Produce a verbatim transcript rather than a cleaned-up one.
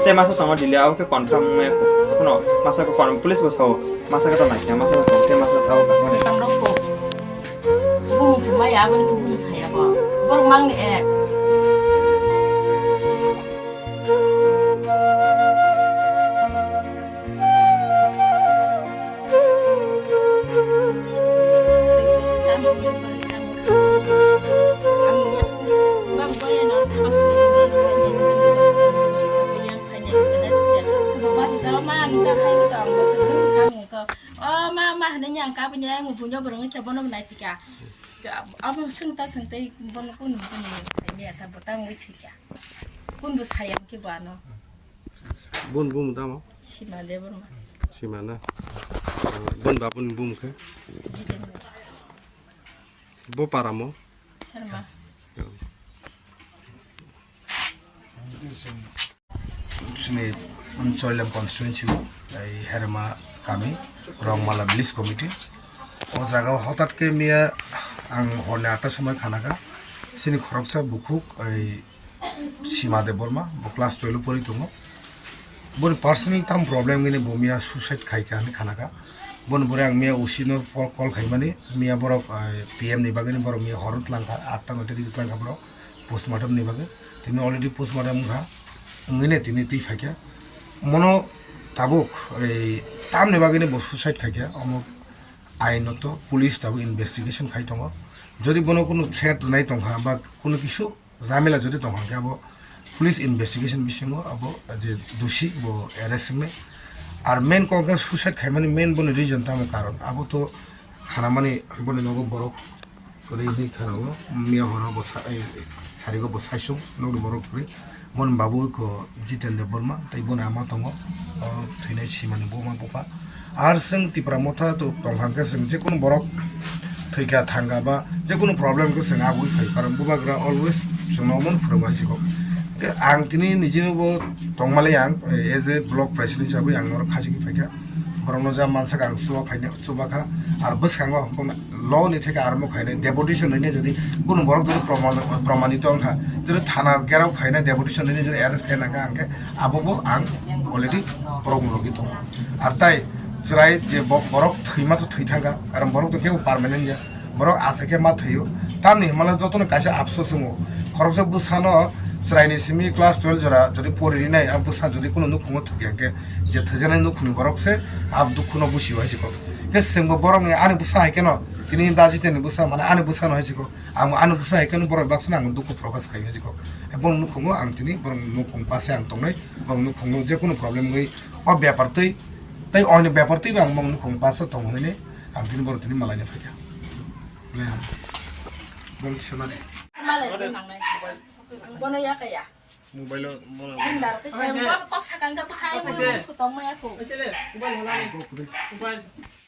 Te masa tongo dili, abo khe confirm wngya kho. Kono masa ko kon-, police bo sao, masa ko to naikha, masa ko te masa tao ka hone. Bumung se maya, aboni khe bumung saya bo. Borok mangni ek. O ma, ma hinui yang kabini ang buino borok ni khe bono nai pika. Abo swng ta swng tei bono kun kun sai maya ta bo tang wi thika. Kun bo sayang khe bo ano. Bun bum tamo? Sima Debbarma. Sima na. Bun ba bun bum khe? Jiten. Bo paramo? Herma. Sini Choilem constituency o, ei Herma kami, Rongmala village committee. O jaga o hotat khe miya ang horni atta somoi khanaka. Sini khoroksa bukhuk, ei Sima Debbarma, bo class twelve o pori tongo. Boni personal tam problem gini bo miya suicide khai kha hinui khanaka. Boni bore ang miya O C no call, call khaimani, miya borok, eh, P M ni bagwi ni borok miya horo twlang kha, atta noita digi twlang kha borok postmortem ni bagwi. Tini already postmortem wngkha, wngwi ne tini twi phaikha. Mono tabuk, ei, tamni bagwi ni bo suicide khaikha, omo ainoto police tabuk investigation khai tongo. Jodi bono kunu threat rwnai tongkha ba kunu kisu jamila jodi tongkha, hwnkhe abo police investigation bisingo abo je dusi bo arrest wngnai. Ar main kok khe suicide khaimani main boni reason tamo karon, abo to khanamani boni nogo borok kwrwi hinwi khanao, miya horo bo sa-, eh, sarigo bo saisung nokni borok kwrwi. Boni babu ko Jiten Debbarma, tei boni ama tongo, o thwinai Simani buma bupha. Ar chwng Tipra Motha to tongkha hwnkhe chwng jekunu borok thwikha thangkha ba jekunu problem khe chwng abui phai, karon bubagra always chwngno omono phwrwngwi sikok. Khe ang tini nijino bo tongmali ang, eh, as a block president hisabwi ang norok khachigwi phaikha. Borokno ja mansak ang chuba phaina, chuba kha. Ar bwskango law ni theke armo khainai, deputation hwnwi jodi kunu borok jodi proman-, promanito wngkha, jodi thana gherao khainai, deputation hwnwi jodi arrest khaina kha, hwnkhe abo bo ang already borok logi tongo. Ar tai chwrai je bo-, borok thwima to thwi thangkha, karon borok to kebo permanent ya, borok asa khe ma thwio. Tamni hwnmale jotono kaisa afsus wngo, khoroksa bwsano chwraini simi class twelve jora jodi pori rinai, a bwsa jodi kunu nukhungo thwikha, hwnkhe je thwijaknai nukhungni borok se a dukhuno busio hai se kok. Khe chwngbo borokni ani bwsa hai kheno, tini da Jiteni bwsa, mane ani bwsano hai se kok. Ang ani bwsa hai kheno borok baksano ang dukhu prokash khai hai se kok. Borok nukhungo ang tini borok nukhung pase ang tongnai, borok nukhungo jekunu problem wngwi o bepar twi, tei oini bepar twi bo ang borok nukhung pase tong hwnwi ang tini borok tini malaina phaikha. Le ang borok kisa nari. Malai bo nangnai. Bono ya kaya. Mobile o, mobile o. Indar, tei sai mo kok sakang ka bahai mo phutom mo ya phu. Mobile.